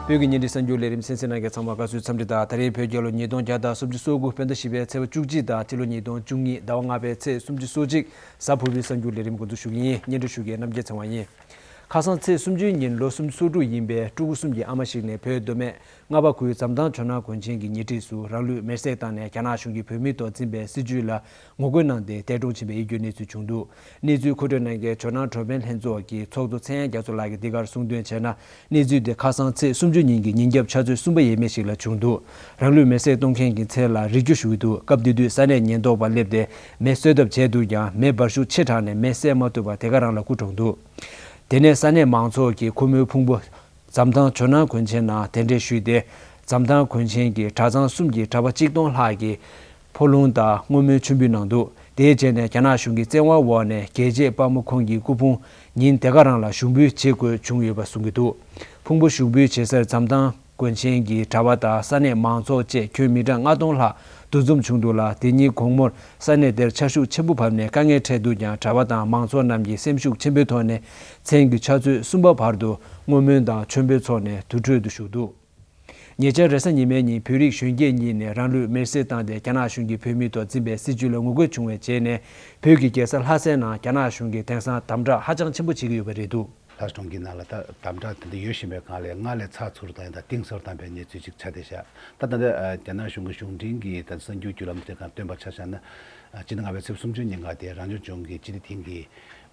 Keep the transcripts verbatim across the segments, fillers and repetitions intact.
བོད་ཀྱི་བརྙན་འཕྲིན་གསར་འགྱུར་ལས་རིམ་གསན་གཟིགས་གནང་མཁན་ཚང་མ་དགའ་བསུའི་འཚམས་འདྲི་དང་། ད་རེས་བོད་རྒྱལ་ལོ་ཉིས་སྟོང་བརྒྱ་དང་སུམ་ཅུ་སོ་དགུ་བོད་ཟླ་བཞི་པའི་ཚེས་པ་བཅུ་གཅིག་དང་སྤྱི་ལོ་ཉིས་སྟོང་བཅུ་གཉིས་ཟླ་བ་ལྔ་པའི་ཚེས་སུམ་ཅུ་སོ་གཅིག་གཟའ་ཕུར་བུའི་གསར་འགྱུར་ལས་རིམ་འགོ་འཛུགས་ཞུ་གི་ཡིན། སྙན་སྒྲོན་ཞུ་མཁན་རྣམ་རྒྱལ་ཚེ་དབང་ཡིན། ཁ་སང་ཚེས་སུམ་ཅུའི་ཉིན་ལོ་སུམ་ཅུ་སོ་དྲུག་ཡིན་པའི་སྤྲུལ་སྐུ་གསུམ་གྱི་ཨ་མ་ཞིག་ནས་བོད་མདོ་སྨད་རྔ་པ་ཁུལ་འཛམ་ཐང་ཇོ་ནང་དགོན་ཆེན་གྱི་ཉེ་འཁྲིས་སུ་རང་ལུས་མེར་སྲེག་བཏང་ནས་རྒྱ་ནག་གཞུང་གིས་བོད་མིའི་ཐོག་འཛིན་པའི་སྲིད་བྱུས་ལ་ངོ་རྒོལ་གནང་སྟེ་འདས་གྲོངས་ཕྱིན་པའི་ཡིད་སྐྱོའི་གནས་ཚུལ་བྱུང་འདུག་གནས་ཚུལ་མཁོ་སྤྲོད་གནང་མཁན་ཇོ་ནང་གྲོང་དཔོན་ལྷན་ཚོགས་ཀྱི་ཚོགས་གཙོ་ཚེ་དབྱངས་རྒྱ་མཚོ་ལགས་ཀྱིས་འདི་གར་གསུངས་དོན་བྱས་ན། གནས་ཚུལ་དེ་ཁ་སང་ཚེས་སུམ་ཅུ་ཉིན་གྱི་ཉིན་རྒྱབ་ཆུ་ཚོད་གསུམ་པ་ཡས་མས་ཤིག་ལ་བྱུང་འདུག་རང་ལུས་མེར་སྲེག་གཏོང་མཁན་གྱི་མཚན་ལ་རིག་སྐྱོ་ཞུ་གི་འདུག་སྐབས་དེ་དུས་ས་གནས་ཉེན་རྟོག་པ་སླེབས་ཏེ་མེ་གསོད་ཐབས་བྱས་འདུག་ཀྱང་མེ་འབར་ཤུགས་ཆེ་དྲགས་ནས་མེ་བསད་མ་ཐུབ་པར་དེ་ག་རང་ལ་སྐུ་གྲོངས་འདུག་དེ་ནས་ས་གནས་མང་ཚོགས་ཀྱིས་ཁོ་མོའི་ཕུང་པོ་འཛམ་ཐང་ཇོ་ནང་དགོན་ཆེན་ནང་གདན་འདྲེན་ཞུས་ཏེ། འཛམ་ཐང་དགོན་ཆེན་གྱི་གྲྭ་ཚང་གསུམ་གྱི་གྲྭ་པ་གཅིག་སྟོང་ལྷག་གིས་ཕོ་ལུང་དང་བསྔོ་སྨོན་མཆོད་འབུལ་གནང་འདུག་དེའི་རྗེས་ནས་རྒྱ་ནག་གཞུང་གི་བཙན་དབང་འོག་ནས་རྒྱལ་གཅེས་དཔའ་མོ་ཁོང་གི་སྐུ་ཕུང་ཉིན་དེ་ག་རང་ལ་ཞུགས་འབུལ་བྱེད་དགོས་བྱུང་ཡོད་པ་གསུང་གི་འདུག་ཕུང་པོ་ཞུགས་འབུལ་བྱེད་སར་འཛམ་ཐང་དགོན་ཆེན་གྱི་གྲྭ་པ་དང་ས་གནས་མང་ཚོགས་བཅས་ཁྱོན་མི་གྲངས་ལྔ་སྟོང་ལྷག་འདུ་འཛོམས་བྱུང་འདུག་ལ། དེ་ཉིན་དགོང་མོར་ས་གནས་དེར་ཆར་ཤུགས་ཆེན་པོ་བབས་ནས་དཀའ་ངལ་འཕྲད་འདུག་ཀྱང་། གྲྭ་པ་དང་མང་ཚོགས་རྣམས་ཀྱིས་སེམས་ཤུགས་ཆེན་པོའི་ཐོག་ནས་མཚན་གྱི་ཆུ་ཚོད་གསུམ་པ་བར་དུ་བསྔོ་སྨོན་དང་མཆོད་འབུལ་འཚོགས་ནས་དུར་ཁྲོད་དུ་བཞུགས་འདུག་ཉེ་ཆར་རེས་གཟའ་ཉི་མའི་ཉིན་བོད་རིགས་གཞོན་སྐྱེས་གཉིས་ནས་རང་ལུས་མེར་སྲེག་བཏང་སྟེ། རྒྱ་ནག་གཞུང་གིས་བོད་མིའི་ཐོག་འཛིན་པའི་སྲིད་བྱུས་ལ་ངོ་རྒོལ་བྱུང་བའི་རྗེས་ནས། བོད་ཀྱི་རྒྱལ་ས་ལྷ་སའི་ནང་རྒྱ་ནག་གཞུང་གིས་དེང་སང་དམ་དྲག་ཧ་ཅང་ཆེན་པོ་བྱེད་ཀྱི་ཡོད་པ་རེད་འདུག་ལྷ་ས་གྲོང་ཁྱེར་ནང་ལ་ད་དམ་དྲག་དེ་འདྲ་ཡོད་བཞིན་པའི་སྒང་ལ་སྔར་ལས་ཚགས་ཚུད་དང་ད་གཏིང་ཟབ་བཏང་བའི་གནས་ཚུལ་ཅིག་ཆགས་བསྡད་ཤག་ད་ད་ལྟ་རྒྱ་ནག་གཞུང་གི་གཞུང་འབྲེལ་གྱི་ད་གསར་འགྱུར་བརྒྱུད་ལམ་དེ་ག་སྟོན་པ་ཆ་བཞག་ན། སྤྱི་ཟླ་ལྔ་པའི་ཚེས་སུམ་ཅུ་ཉིན་ག་དེ་རང་སྐྱོང་ལྗོངས་ཀྱི་སྤྱི་བདེ་ཐིང་གི་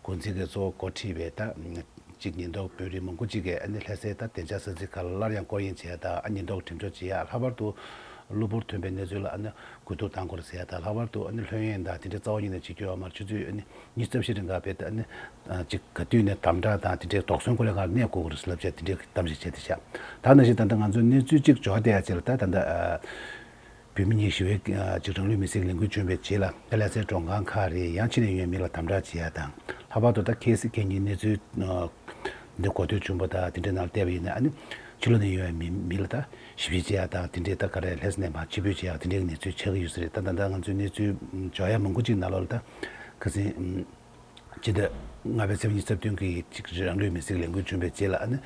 འགོ་འཛིན་གྱིས་གཙོ་བོ་འགོ་ཁྲིད་པའི་ད་ཅིག་ཉེན་རྟོག་དཔོན་རིགས་མང་པོ་ཅིག་གིས་ཨ་ནི་ལྷ་སའི་ད་བདེ་འཇགས་ས་ཚིགས་ཁག་ལ་སླར་ཡང་སྐོར་གཡེང་བྱས། ད་ཨ་ཉེན་རྟོག་འགྲེམས་འཇོག་བྱེད་ཡ། ལྷག་པར་དུ་གློ་བུར་ཐོན་པའི་གནས་ཚུལ་ལ་ཨ་ནི་གུ་དུག་བཏང་དགོས་རེད་ཟེར་ཡ་དང་། ལྷག་པར་དུ་ཨ་ནི་ལྷོད་གཡེང་དང་དེ་འདྲའི་རྩ་བ་ཉིད་ནས་བྱེད་རྒྱུ་ཡོད་མ་རེད། ཆུ་ཚོད་ཨ་ནི་ཉི་ཤུ་རྩ་བཞི་རིང་ག་བར་དུ་ཨ་ནི་ཅིག་ག་དུས་ནས་དམ་དྲག་དང་དེ་འདྲའི་དོགས་ཟོན་སྐོར་ལ་ག་གནས་དགོས་རེད་ལབ་བྱས་དེ་འདྲའི་གཏམ་བཤད་བྱས་ཏེ་བཞག་ད་ནང་བཞིན་ད་ལྟ་ང་ཚོའི་གནས་ཚུལ་ཅིག་འབྱོར་བསྡད་ཡ་ཅིག་ལ་ད་ད་ལྟ་བོད་མི་ཉིན་ཞི་བའི་ཅིག་རང་ལུས་མེར་སྲེག་ལས་འགུལ་བྱུང་བའི་རྗེས་ལ་ད་ལྷ་སའི་མགྲོན་ཁང་ཁག་རེད། ཡང་ཕྱི་ནས་ཡོང་མི་ལ་དམ་དྲག་བྱེད་ཡ་དང་། ལྷག་པར་དུ་ད་གལ་སྲིད་གལ་སྙིང་གནས་ཚུལ་འདི་གོ་ཐོས་བྱུང་བ་དང་དེ་འདྲའི་ནང་བལྟས་པ་ཡིན་ན། ཨ་ནི་ཕྱི་ལོགས་ནས་ཡོང་བའི་མི་མི་ལ་ད་ཞིབ་བཤེར་བྱེད་ཡ་དང་། དེ་འདྲའི་ད་ག་རེ་ལྷ་ས་ནས་མར་ཕྱིར་འབུད་བྱེད་ཡ་དེ་འདྲའི་གནས་ཚུལ་ཆགས་ཀྱི་ཡོད་ས་རེད། ད་ད་ལྟ་ང་ཚོའི་གནས་ཚུལ་འབྱོར་ཡ་མང་པོ་ཅིག་ནང་ལོགས་ལ་ད་ཁ་སང་སྤྱི་ཟླ་ལྔ་པའི་ཚེས་པ་ཉི་ཤུ་རྩ་བདུན་གྱི་ཅིག་རང་ལུས་མེར་སྲེག་ལས་འགུལ་བྱུང་བའི་རྗེས་ལ། ཨ་ནི་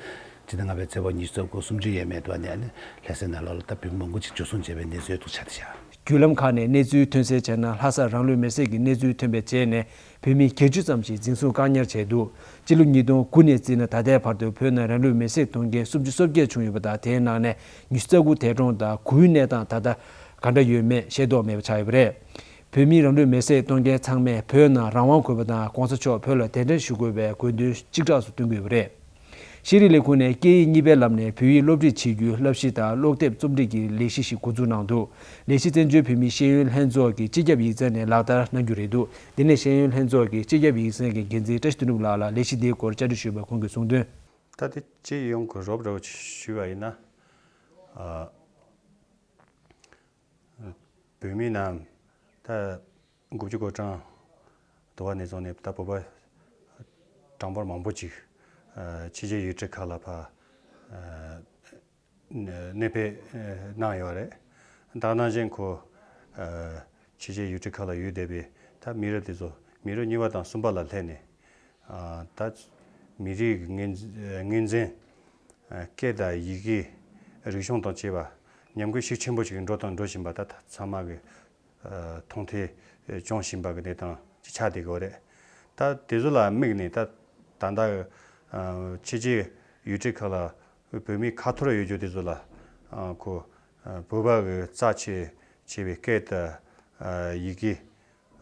སྤྱི་ཟླ་ལྔ་པའི་ཚེས་པ་ཉི་ཤུ་རྩ་དགུ་སུམ་ཅུ་ཡས་མས་དུ་ཨ་ནི་ཨ་ནི་ལྷ་སའི་ནང་ལོགས་ལ་ད་བོད་མི་མང་པོ་ཅིག་འཇུ་བཟུང་བྱས་པའི་གནས་ཚུལ་འདུག་ཆགས་བསྡད་ཤག་བརྒྱུད་ལམ་ཁག་ནས་གནས་ཚུལ་ཐོན་གསལ་བྱས་ན། ལྷ་སར་རང་ལུས་མེར་སྲེག་གི་གནས་ཚུལ་ཐོན་པའི་རྗེས་ནས་བོད་མི་བརྒྱད་ཅུ་ཙམ་ཞིག་འཛིན་བཟུང་བཀག་ཉར་བྱས་འདུག་སྤྱི་ལོ་ཉིས་སྟོང་དགུ་ནས་བརྩིས་ན་ད་ལྟའི་བར་དུ་བོད་ནང་རང་ལུས་མེར་སྲེག་གཏོང་མཁན་སུམ་ཅུ་སོ་བརྒྱད་བྱུང་ཡོད་པ་དང་། དེའི་ནང་ནས་ཉི་ཤུ་རྩ་དགུ་འདས་གྲོངས་དང་། དགུའི་གནས་སྟངས་ད་ལྟ་ག་འདྲ་ཡོད་མེད་ཤེས་རྟོགས་མེད་པ་ཆགས་ཡོད་པ་རེད། བོད་མིའི་རང་ལུས་མེར་སྲེག་གཏོང་མཁན་ཚང་མས་བོད་ནང་རང་དབང་དགོས་པ་དང་། གོང་ས་མཆོག་བོད་ལ་གདན་འདྲེན་ཞུ་དགོས་པའི་དགོས་འདུན་གཅིག་གྲགས་སུ་བཏོན་གྱི་ཡོད་པ་རེད། ཤེས་རིག་ལས་ཁུངས་ནས་སྐད་ཡིག་གཉིས་པའི་ལམ་ནས་བོད་ཡིག་སློབ་ཁྲིད་བྱེད་རྒྱུའི་བསླབ་གཞི་དང་ཀློག་དེབ་རྩོམ་སྒྲིག་གི་ལས་གཞི་ཞིག་འགོ་འཛུགས་གནང་འདུག་ལས་གཞི་བཙན་བྱོལ་བོད་མིའི་ཤེས་ཡོན་ལྷན་ཚོགས་ཀྱི་སྤྱི་ཁྱབ་ཡིག་ཚང་ནས་ལག་བསྟར་གནང་རྒྱུ་རེད་འདུག་འདི་ནས་ཤེས་ཡོན་ལྷན་ཚོགས་ཀྱི་སྤྱི་ཁྱབ་ཡིག་ཚང་གི་འགན་འཛིན་བཀྲ་ཤིས་དོན་གྲུབ་ལགས་ལ་ལས་གཞི་འདིའི་སྐོར་བཅར་འདྲི་ཞུས་པར་ཁོང་གིས་གསུངས་དོན། ད་དེ་སྤྱི་ཡོངས་ཀྱི་རོབ་རོབ་ཞུས་པ་ཡིན་ན། ཨ། བོད་མི་རྣམས་ད་དགུ་བཅུ་གོ་གྲངས་དུ་བ་ནས་བཟུང་ནས་ད་བོད་པ་གྲངས་འབོར་མང་པོ་ཅིག་ཨ་ཕྱི་རྒྱལ་ཡུལ་གྲུ་ཁག་ལ་ཕར་ཨ་གནས་སྤོས་གནང་ཡོད་རེད། ད་ནང་བཞིན་ཁོ་ཨ་ཕྱི་རྒྱལ་ཡུལ་གྲུ་ཁག་ལ་ཡོད་བསྡད་པའི་ད་མི་རབས་དེ་ཚོ་མི་རབས་གཉིས་པ་དང་གསུམ་པ་ལ་སླེབས་ནས། ཨ་ད་མི་རིགས་ངོས་ངོས་འཛིན། ཨ་སྐད་དང་ཡི་གེ། རིག་གཞུང་དང་བཅས་པ་ཉམས་རྒུད་ཤུགས་ཆེན་པོ་ཞིག་འགྲོ་དང་འགྲོ་བཞིན་པ་ད་ད་ཚང་མ་གི་ཨ་མཐོང་ཐོས་བྱུང་བཞིན་པ་གི་གནས་སྟངས་ཅིག་ཆགས་བསྡད་ཀྱི་ཡོད་རེད། ད་དེ་ཚོ་ལ་དམིགས་ནས་ད་ད་ལྟ་ཨ་ཕྱི་རྒྱལ་ཡུལ་གྲུ་ཁག་ལ་བོད་མི་ཁ་འཐོར་ཡོད་རྒྱུ་དེ་ཚོ་ལ་ཨ་ཁོ་ཨ་བོད་པ་གི་རྩ་ཆེ་ཆེ་བའི་སྐད་དང་ཨ་ཡི་གེ།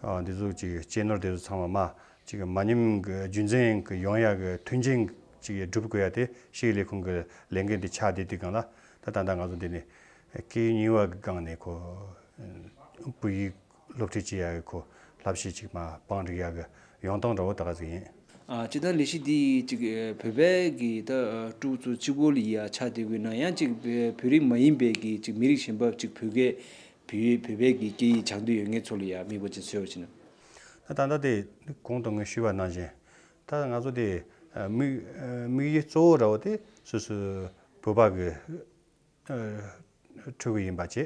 ཨ་འདི་ཚོ་ཅིག་གཅེས་ནོར་དེ་ཚོ་ཚང་མ་མ་ཅིག་མ་ཉམས་གི་རྒྱུན་འཛིན་གི་ཡོང་ཡ་གི་མཐུན་རྐྱེན་ཅིག་སྒྲུབ་དགོས་ཡ་དེ་ཤེས་ཡོན་ལས་ཁུངས་གི་ལས་འགན་དེ་ཆགས་བསྡད་དུས་སྒང་ལ། ད་ད་ལྟ་ང་ཚོ་འདི་ནས་སྐད་ཡིག་གཉིས་པ་གི་སྒང་ནས་ཁོ་བོད་ཡིག་སློབ་ཁྲིད་བྱེད་ཡ་གི་ཁོ་བསླབ་གཞི་ཅིག་མ་བང་སྒྲིག་ཡ་གི་ཡོང་སྟངས་འདྲ་བོ་ད་ག་ཟིག་ཡིན། ཨ་སྤྱིར་བཏང་ལས་གཞི་འདི་ཅིག་བོད་པའི་གི་ད་ཕྲུ་གུ་ཚོ་གཅིག་པོ་ལ་ཡ་ཆགས་བསྡད་དགོས་ན། ཡང་ཅིག་བོད་རིགས་མ་ཡིན་པའི་གི་ཅིག་མི་རིགས་གཞན་པ་ཅིག་བོད་སྐད། བོད་བོད་པའི་གི་སྐད་ཡིག་སྦྱང་འདོད་ཡོད་མཁན་ཚོ་ལ་ཡང་དམིགས་པ་ཅིག་བཟོས་པ་ཅིག་ན། ད་ད་ལྟ་དེ་གོང་དུ་ངས་ཞུས་པ་ནང་བཞིན་ད་ང་ཚོ་དེ་དམིགས་དམིགས་ཡུལ་གཙོ་བོ་འདྲ་བོ་དེ་སོ་སོའི་བོད་པ་གི་ཕྲུ་གུ་ཡིན་པ་བྱས།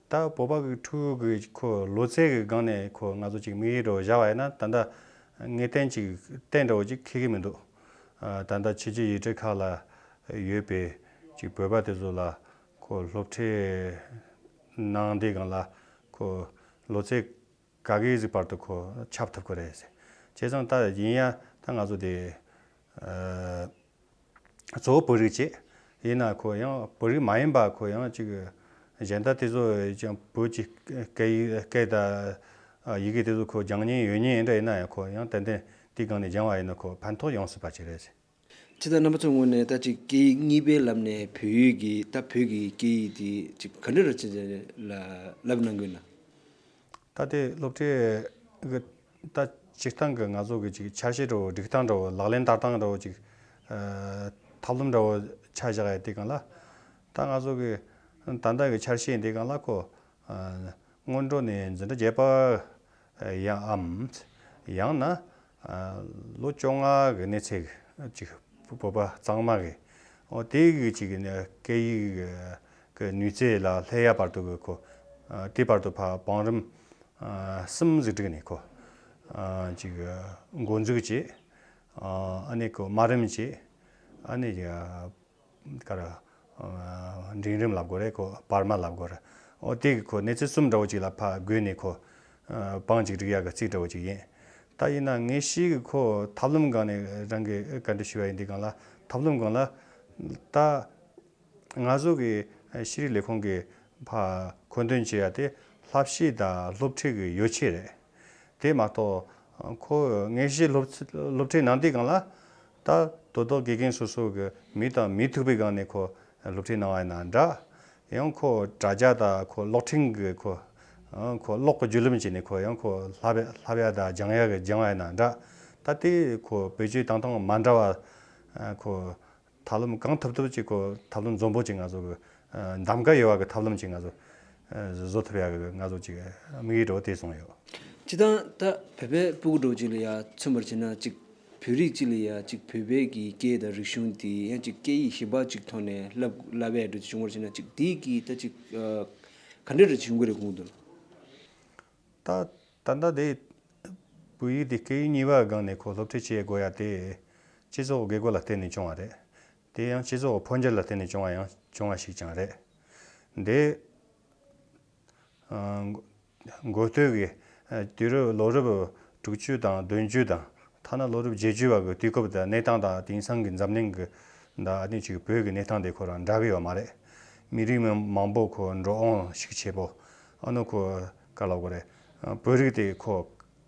ད་བོད་པ་གི་ཕྲུ་གུ་གི་ཁོ་ལོ་ཚད་གི་སྒང་ནས་ཁོ་ང་ཚོ་ཅིག་དམིགས་ཡུལ་འདྲ་བོ་བཞག་པ་ཡིན་ན། ད་ལྟ་ངེས་གཏན་ཅིག་གཏན་འདྲ་བོ་ཅིག་འཁེལ་གི་མི་འདུག་ད་ལྟ་ཕྱི་རྒྱལ་ཡུལ་གྲུ་ཁག་ལ་ཡོད་པའི་ གི་བོད་པ་དེ་ཚོ་ལ་ཁོ་སློབ་ཁྲིད་གནང་དུས་སྒང་ལ་ཁོ་ལོ་ཚད་ག་གེ་ཟིག་བར་དུ་ཁོ་ཁྱབ་ཐུབ་ཀྱི་རེད་ཟེར། བྱས་ཙང་ད་ཡིན་ཡང་ད་ང་ཚོ་དེ་ཨ་གཙོ་བོ་བོད་རིགས་བྱས། ཡིན་ན་ཁོ་ཡང་བོད་རིགས་མ་ཡིན་པ་ཁོ་ཡང་ཅིག་གཞན་དག་དེ་ཚོ་ཀྱང་བོད་ཀྱི་སྐད་ཡིག་སྐད་དང་ཡི་གེ་དེ་ཚོ་ཁོ་སྦྱང་མཁན་ཡོད་མཁན་ཡིན་འདྲ། ཡིན་ན་ཡང་ཁོ་ཡང་ཏན་ཏན་དེའི་སྒང་ནས་སྦྱང་བ་ཡིན་ན་ཁོ་ཕན་ཐོགས་ཡོང་སྲིད་པ་ཅིག་རེད། ཇི་ལྟར་རྣམ་པ་ཚོའི་ངོས་ནས་ད་ཅིག་སྐད་ཡིག་གཉིས་པའི་ལམ་ནས་བོད་ཡིག་གི་ད་བོད་ཀྱི་སྐད་ཡིག་དེ་ཅིག་ག་འདྲ་ར་ཅིག་ལ་བསླབ་གནང་གི་ཡོད་ན། ད་དེ་སློབ་ཁྲིད་གི་ད་སྤྱིར་བཏང་གི་ང་ཚོ་གི་ཅིག་འཆར་གཞི་འདྲ་བོ། སྒྲིག་སྟངས་འདྲ་བོ། ལག་ལེན་བསྟར་སྟངས་འདྲ་བོ་ཅིག་ཨ་ཐབས་ལམ་འདྲ་བོ་ཆ་བཞག་ཡ་དེ་སྒང་ལ། ད་ང་ཚོ་གི་ད་ལྟ་གི་འཆར་གཞི་འདི་སྒང་ལ་ཁོ་ཨ་སྔོན་འགྲོ་ནས་འཛིན་གྲྭ་བརྒྱད་པ་ཡང་ཨམ་ཡང་ན་ཨ་ལོ་བཅོ་ལྔ་གི་གནས་ཚད་ཅིག་བོད་པ་གཙང་མ་གི་འོ་དེ་གི་ཅིག་སྐད་ཡིག་གི་ནུས་རྩལ་ལ་སླེབས་ཡ་བར་དུ་གི་ཁོ་ཨ་དེ་བར་དུ་ཕར་བང་རིམ་ཨ་གསུམ་ཟིག་བསྒྲིགས་ནས་ཁོ་ཨ་ཅིག་འགོ་འཛུགས་བྱས། ཨ་ཨ་ནི་ཁོ་དམའ་རིམ་བྱས། ཨ་ནི་ཡ་ག་རེ་ཨ་འབྲིང་རིམ་ལབ་དགོས་རེད། ཁོ་བར་མ་ལབ་དགོས་རེད། འོ་དེ་གི་ཁོ་གནས་ཚད་གསུམ་འདྲ་བོ་ཅིག་ལ་ཕར་བགོས་ནས་ཁོ་ཨ་བང་ཅིག་བསྒྲིགས་ཡ་གི་རྩིས་འདྲ་བོ་ཅིག་ཡིན། ད་ཡིན་ན་ངེས་ཤེས་གི་ཁོ་ཐབས་ལམ་སྒང་ནས་རང་གིས་བཀའ་འདྲི་ཞུ་བ་ཡིན་དུས་སྒང་ལ། ཐབས་ལམ་སྒང་ལ་ད་ང་ཚོ་གི་ཤེས་རིག་ལས་ཁུངས་ཀྱི་ཕར་མཁོ་འདོན་བྱེད་ཡ་དེ་བསླབ་གཞི་དང་སློབ་ཁྲིད་ཀྱི་ཡོ་ཆས་རེད། དེ་མ་གཏོགས་ཁོ་ངེས་ཤེས་སློབ་སློབ་ཁྲིད་གནང་དུས་སྒང་ལ་ད་དོ་བདག་དགེ་རྒན་སོ་སོ་གི་མི་དང་མི་ཐུག་པའི་སྒང་ནས་ཁོ་སློབ་ཁྲིད་གནང་བ་ཡིན་ན་འདྲ། ཡང་ཁོ་དྲ་རྒྱ་དང་ཁོ་གློག་འཕྲིན་གྱི་ཁོ་ཁོ་གློག་གི་བརྒྱུད་ལམ་བྱས་ནས་ཁོ་ཡང་ཁོ་བསླབ་བསླབ་ཡ་དང་སྦྱང་ཡ་གི་སྦྱང་བ་ཡིན་ན་འདྲ། ད་དེ་ཁོ་བེད་སྤྱོད་བཏང་སྟངས་མ་འདྲ་བ་ཁོ་ཐབས་ལམ་གང་ཐུབ་ཐུབ་ཅིག་ཁོ་ཐབས་ལམ་འཛོམས་པོ་ཅིག་ང་ཚོ་གི་ཨ་གདམ་ག་ཡོད་པ་གི་ཐབས་ལམ་ཅིག་ང་ཚོ་ཨ་བཟོ་ཐུབ་ཡ་གི་ང་ཚོ་ཅིག་དམིགས་ཡུལ་འདྲ་བོ་དེ་བཟུང་ཡོད། སྤྱིར་བཏང་ད་བོད་པའི་སྤུ་གུ་འདྲ་བོ་ཅིག་ལ་ཡ་མཚོན་པར་བྱས་ན་ཅིག་བོད་རིགས་ཅིག་ལ་ཡ་ཅིག་བོད་པའི་གི་སྐད་དང་རིག་གཞུང་དེ་ཡང་ཅིག་སྐད་ཡིག་གཞན་པ་ཅིག་ཐོག་ནས་བསླབ་བསླབ་ཡ་འདྲ་ཅིག་བྱུང་བར་བྱས་ན་ཅིག་དེ་གི་ད་ཅིག་ཨ་ག་འདྲ་འདྲ་ཅིག་བྱུང་གི་རེད་དགོངས་འདུག་ད་ད་ལྟ་དེ་བོད་ཡིག་དེ་སྐད་ཡིག་གཉིས་པ་སྒང་ནས་ཁོ་སློབ་ཁྲིད་བྱེད་དགོས་ཡ་དེ་སྤྱི་ཚོགས་དགོས་མཁོ་ལ་བརྟེན་ནས་བྱུང་བ་རེད། དེ་ཡང་སྤྱི་ཚོགས་འཕོ་འགྱུར་ལ་བརྟེན་ནས་བྱུང་བ་ཡང་བྱུང་བ་ཞིག་ཀྱང་རེད། འདི་ཨ་འགོ་སྟོད་ཀྱི་ཨ་དུས་རབས་ལོ་རབས་དྲུག་ཅུ་དང་བདུན་ཅུ་དང་ཐ་ན་ལོ་རབས་བརྒྱད་ཅུ་བ་གི་དུས་སྐབས་དང་གནས་སྟངས་དང་དེང་སང་གི་འཛམ་གླིང་གི་ད་ཨ་ནི་ཅིག་བོད་ཀྱི་གནས་སྟངས་དེ་ཁོ་རང་འདྲ་གི་ཡོད་མ་རེད། མི་རིགས་མི་མང་པོ་ཁོ་འགྲོ་འོང་ཤུགས་ཆེ་པོ། ཨ་ནི་ཁོ་ག་ལབ་དགོས་རེད། ཨ་བོད་རིགས་དེ་ཁོ་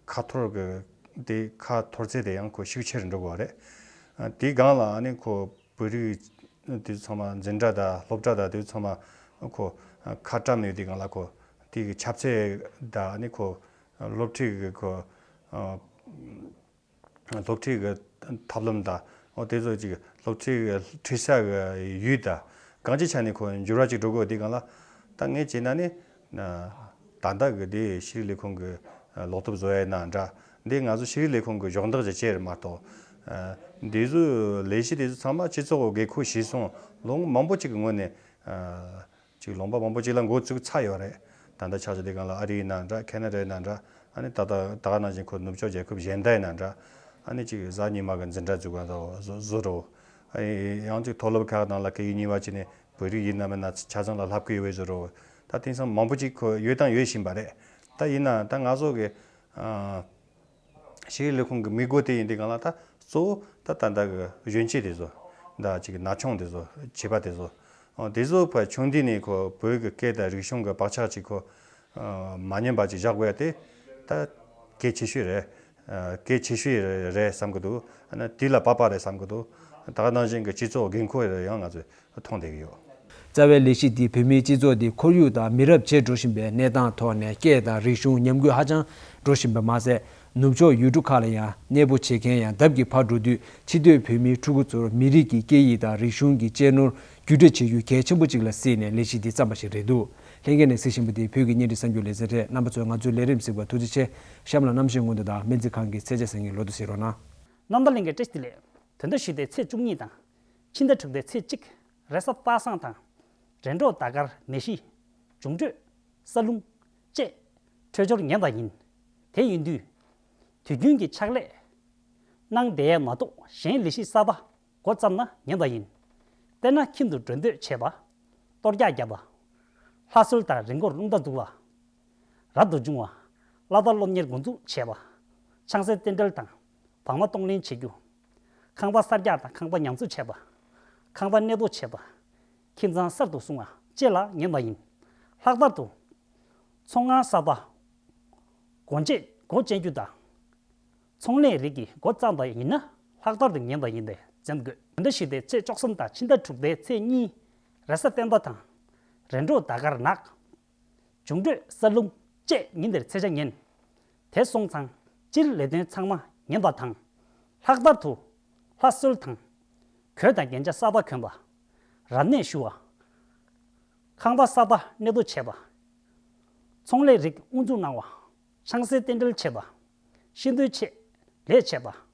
ཁ་འཐོར་གི་དེ་ཁ་འཐོར་ཚད་དེ་ཡང་ཁོ་ཤུགས་ཆེ་རུ་འགྲོ་གི་ཡོད་རེད། ཨ་དེའི་སྒང་ལ་ཨ་ནི་ཁོ་བོད་རིགས་དེ་ཚོ་ཚང་མ་འཛིན་གྲྭ་དང་སློབ་གྲྭ་དང་དེ་ཚོ་ཚང་མ་ཁོ་ཁ་བཀྲམ་ཡོད་དུས་སྒང་ལ་ཁོ་དེ་གི་ཁྱབ་ཚད་དང་ཨ་ནི་ཁོ་སློབ་ཁྲིད་གི་ཁོ་ཨ། སློབ་ཁྲིད་ཀྱི་ཐབས་ལམ་དང་། འོ་དེ་ཚོ་ཅིག་སློབ་ཁྲིད་ཀྱི་ཁྲིད་ས་གི་ཡུལ་དང་གང་ཅིའི་ཆ་ནས་ཁོ་འགྱུར་བ་ཅིག་འགྲོ་དགོས་དེ་སྒང་ལ། ད་ངས་བྱས་ན་ནི་ད་ལྟ་གི་དེ་ཤེས་རིག་ལས་ཁུངས་ཀྱི་ལོག་ཐབས་བཟོ་ཡ་ཡིན་ན་འདྲ། འདི་ང་ཚོ་ཤེས་རིག་ལས་ཁུངས་ཀྱི་གཞོགས་འདེགས་ཀྱི་ཆེད་རེད་མ་གཏོགས། འདི་ཚོ་ལས་གཞི་དེ་ཚོ་ཚང་མ་སྤྱི་ཚོགས་ཀྱི་དགོས་མཁོ་གཞིར་བཟུང་ལོ་ངོ་མང་པོ་ཅིག་གི་སྔོན་ནས། ཅིག་ལུང་པ་མང་པོ་ཅིག་ལ་འགོ་བཙུགས་ཚར་ཡོད་རེད། ད་ལྟ་ཆ་བཞག་དུས་སྒང་ལ་ཨ་རི་ཡིན་ན་འདྲ། ཁེ་ན་ཌ་ཡིན་ན་འདྲ། ཨ་ནི་ད་ལྟ་ད་ག་ནང་བཞིན་ཁོ་ནུབ་ཕྱོགས་རྒྱལ་ཁབ་གཞན་དག་ཡིན་ན་འདྲ། ཨ་ནི་ཅིག་གཟའ་ཉི་མ་གི་འཛིན་གྲྭ་འཛུགས་པ་དང་བཟོ་བཟོ་འདྲ་བོ། ཨ་ནི་ཡང་ཅིག་མཐོ་སློབ་ཁག་ནང་ལ་སྐད་ཡིག་གཉིས་པ་བྱས་ནས་བོད་རིགས་ཡིན་ནམ་མིན་ན་ཆ་ཚང་ལ་བསླབ་ཀྱི་ཡོད་པའི་བཟོ་འདྲ་བོ། ད་དེང་སང་མང་པོ་ཅིག་ཁོ་ཡོད་དང་ཡོད་བཞིན་པ་རེད། ད་ཡིན་ནའང་ད་ང་ཚོ་གི་ཨ། ཤེས་རིག་ལས་ཁུངས་ཀྱི་དམིགས་སྒོ་དེ་ཡིན་དུས་སྒང་ལ། ད་གཙོ་བོ་ད་ད་ལྟ་གི་གཞོན་སྐྱེས་དེ་ཚོ། ད་ཅིག་ན་ཆུང་དེ་ཚོ། བྱིས་པ་དེ་ཚོ། ཨོ་དེ་ཚོ་ཕར་ཆུང་དུས་ནས་ཁོ་བོད་ཀྱི་སྐད་དང་རིག་གཞུང་གི་བག་ཆགས་ཅིག་ཁོ་ཨ་མ་ཉམས་པ་ཅིག་བཞག་དགོས་ཡ་དེ་ད་གལ་ཆེ་ཤོས་རེད། ཨ་གལ་ཆེ་ཤོས་རེད་རེད་བསམ་གི་འདུག་ཨ་ནི་དུས་ལ་བབ་པ་རེད་བསམ་གི་འདུག་ད་ག་ནང་བཞིན་གྱི་སྤྱི་ཚོགས་འགན་ཁུར་རེད་ཡང་ང་ཚོས་མཐོང་བསྡད་ཀྱི་ཡོད། རྩ་བའི་ལས་གཞི་འདིས་བོད་མིའི་སྤྱི་ཚོགས་འདི་ཁོར་ཡུག་དང་མི་རབས་བརྗེ་འགྲོ་བཞིན་པའི་གནས་སྟངས་ཐོག་ནས་སྐད་དང་རིག་གཞུང་ཉམས་རྒུད་ཧ་ཅང་འགྲོ་བཞིན་པ་མ་ཟད། ནུབ་ཕྱོགས་ཡུལ་གྲུ་ཁག་ལ་ཡང་གནས་སྤོ་བྱེད་མཁན་ཡང་ལྡབ་ཀྱིས་འཕར་འགྲོ་དུས། ཕྱི་སྡོད་བོད་མིའི་ཕྲུ་གུ་ཚོར་མི་རིགས་ཀྱི་སྐད་ཡིག་དང་རིག་གཞུང་གི་གཅེས་ནོར་བརྒྱུད་སྤྲོད་བྱེད་རྒྱུ་གལ་ཆེན་པོ་ཅིག་ལ་བརྩིས་ནས་ལས་གཞི་འདི་བརྩམས་པ་ཞིག་རེད་འདུག་ལྷན་རྒྱས་ནས་གཟིགས་བཞིན་པ་འདི་བོད་ཀྱི་བརྙན་འཕྲིན་གསར་འགྱུར་ལེ་ཚན་རེད། རྣམ་པ་ཚོས་ང་ཚོའི་ལས་རིམ་གཟིགས་པར་ཐུགས་རྗེ་ཆེ། གཤམ་ལ་རྣམ་ཤེས་མངོན་འདོད་དང་སྨན་རྩིས་ཁང་གི་ཚེ་བརྟན་ཟེར་མཁན་ལོ་ཏོག་ཙམ་ཞིག་རོགས་གནང་། རྣམ་ཐར་ལྷན་རྒྱས་བཀྲ་ཤིས་བདེ་ལེགས། དོན་ཟླ་བཞི་པའི་ཚེས་བཅུ་གཉིས་དང་། ཕྱི་ཟླ་དྲུག་པའི་ཚེས་གཅིག་རེས་གཟའ་པ་སངས་དང་། རེས་འགྲོགས་ཟླ་སྐར་མེ་བཞི། འབྱུང་འཕྲོད་ས་རླུང་བཅས་འཕྲོད་སྦྱོར་ཉན་པ་ཡིན། དེ་ཡིན་དུས། དུས་རྒྱུན་གྱི་ཕྱག་ལས་གནང་བསྡད་མ་གཏོགས་གཞན་ལས་གཞི་གསར་པ་འགོ་བརྩམས་ན་ཉན་པ་ཡིན། དཔེར་ན་ཁྱིམ་དུ་འགྲོ་སྡོད་བྱེད་པ། གཏོར་རྒྱག་བརྒྱབ་པ། ལྷ་གསོལ་དང་རི་མགོར་རླུང་རྟ་འཛུགས་པ། རབ་ཏུ་བྱུང་བ། བླ་རྟ་སློབ་གཉེར་འགོ་འཛུགས་བྱེད་པ། ཆང་ས་རྟེན་འབྲེལ་དང་། བག་མ་གཏོང་ལེན་བྱེད་རྒྱུ། ཁང་པ་གསར་རྒྱག་དང་ཁང་པ་ཉམས་གསོ་བྱེད་པ། ཁང་པ་གནས་སྤོ་བྱེད་པ། ཁྱིམ་ཚང་གསར་དུ་བསྲུང་བ་བཅས་ལ་ཉན་པ་ཡིན། ལྷག་པར་དུ། ཚོང་ཁང་གསར་པ། སྒོ་འབྱེད་སྒོ་འབྱེད་རྒྱུ་དང་། ཚོང་ལས་རིགས་ཀྱི་འགོ་བརྩམས་པ་ཡིན་ན་ལྷག་པར་དུ་ཉན་པ་ཡིན་པས་འཛེམ་དགོས། དེ་འདྲ་ཞིག་སྟེ་ཚེས་བཅུ་གསུམ་དང་ཕྱི་ཟླ་དྲུག་པའི་ཚེས་གཉིས། རེས་གཟའ་སྤེན་པ་དང་། རེས་འགྲོགས་ཟླ་སྐར་ནག། འབྱུང་འཕྲོད་གསར་ལུམ་བཅས་ཉིན་དེར་ཚེས་ཆ་ཉན། དེ་སོང་ཙང་སྤྱིར་ལས་དོན་ཚང་མ་ཉན་པ་དང་། ལྷག་པར་དུ་ལྷ་གསོལ་དང་། གོས་དང་རྒྱན་ཆ་གསར་པ་གོན་པ། རབ་གནས་ཞུ་བ། ཁང་པ་གསར་པ་གནས་སྤོ་བྱེད་པ། ཚོང་ལས་རིགས་དབུ་འཛུགས་གནང་བ། ཆང་སའི་རྟེན་འབྲེལ་བྱེད་པ། ཤིན་ཏུའི་ཆེད་ལས་བྱེད་པ།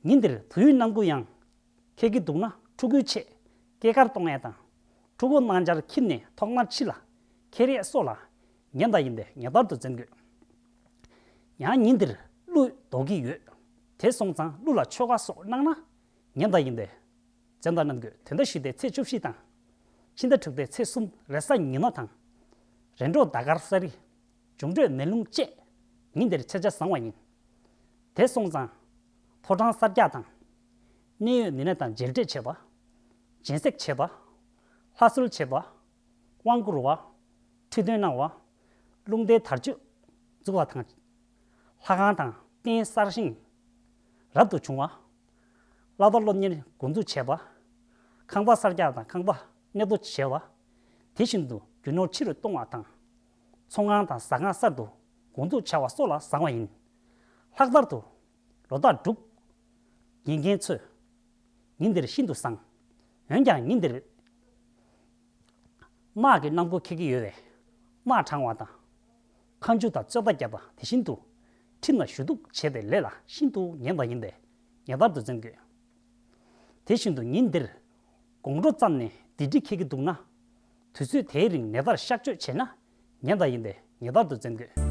ཉིན་འདིར་དུས་ཡུན་གནང་སྐུ་ཡང་། འཁེལ་གྱི་འདུག་ན་ཕྲུ་གུའི་ཆེད་སྐྱེས་སྐར་གཏོང་ཡས་དང་། ཕྲུ་གུ་གནང་འཆར་ཁྱིམ་ནས་ཐོག་མར་ཕྱི་ལ་འཁྱེར་ཡས་སོགས་ལ་ཉན་པ་ཡིན་པས་ངེས་པར་དུ་འཛེམ་དགོས། ཡང་ཉིན་འདིར་ཀླུ་ལྡོག་གི་ཡོད། དེ་སོང་ཙང་ཀླུ་ལ་ཆོ་ག་སོགས་གནང་ན་ཉན་པ་ཡིན་པས་འཛེམ་དང་གནང་དགོས། དེ་འདྲ་ཞུས་ཏེ་ཚེས་བཅུ་བཞི་དང་། ཕྱི་ཟླ་དྲུག་པའི་ཚེས་གསུམ་རེས་གཟའ་ཉི་མ་དང་། རེས་འགྲོགས་ཟླ་སྐར་གསར་རི། འབྱུང་འཕྲོད་མེ་རླུང་བཅས་ཉིན་དེར་ཚེས་ཆ་བཟང་བ་ཡིན། དེ་སོང་ཙང་། ཕོ་བྲང་གསར་རྒྱག་དང་། གནད་ཡོད་མི་སྣ་དང་མཇལ་འཕྲད་བྱེད་པ། སྦྱིན་སྲེག་བྱེད་པ། ལྷ་གསོལ་བྱེད་པ། དབང་བསྐུར་བ། ཁྲི་འདོན་གནང་བ། རླུང་རྟའི་དར་ལྕོག་འཛུགས་པ་དང་། ལྷ་ཁང་དང་རྟེན་གསར་བཞེངས་རབ་ཏུ་བྱུང་བ། བླ་རྟ་སློབ་གཉེར་འགོ་འཛུགས་བྱེད་པ། ཁང་པ་གསར་རྒྱག་དང་ཁང་པ་གནས་སྤོ་བྱེད་པ། དེ་བཞིན་དུ་རྒྱུ་ནོར་ཕྱི་རུ་གཏོང་བ་དང་། ཚོང་ཁང་དང་ཟ་ཁང་གསར་དུ་འགོ་འཛུགས་བྱ་བ་སོགས་ལ་བཟང་བ་ཡིན། ལྷག་པར་དུ། ལོ་རྟགས་འབྲུག་ཉན་མཁན་ཚོས་ཉིན་འདིར་ཤིན་ཏུ་བཟང་། འོན་ཀྱང་ཉིན་འདིར་དམག་གི་གནང་སྒོ་འཁེལ་གྱི་ཡོད་པས། དམག་དྲངས་པ་དང་། ཁ་མཆུ་དང་རྩོད་པ་བརྒྱབ་པ་དེ་བཞིན་དུ། ཁྲིམས་ལ་ཞུ་གཏུག་བྱེད་པའི་ལས་ལ་ཤིན་ཏུ་ངན་པ་ཡིན་པས་ངེས་པར་དུ་འཛེམ་དགོས། དེ་བཞིན་དུ་ཉིན་འདིར་དགོང་དྲོ་ཙམ་ནས་སྡིག་སྒྲིབ་འཁེལ་གྱི་འདུག་ན། དུས་ཚོད་དེའི་རིང་ནད་པར་གཤག་བཅོས་བྱས་ན་ངན་པ་ཡིན་པས་ངེས་པར་དུ་འཛེམ་དགོས།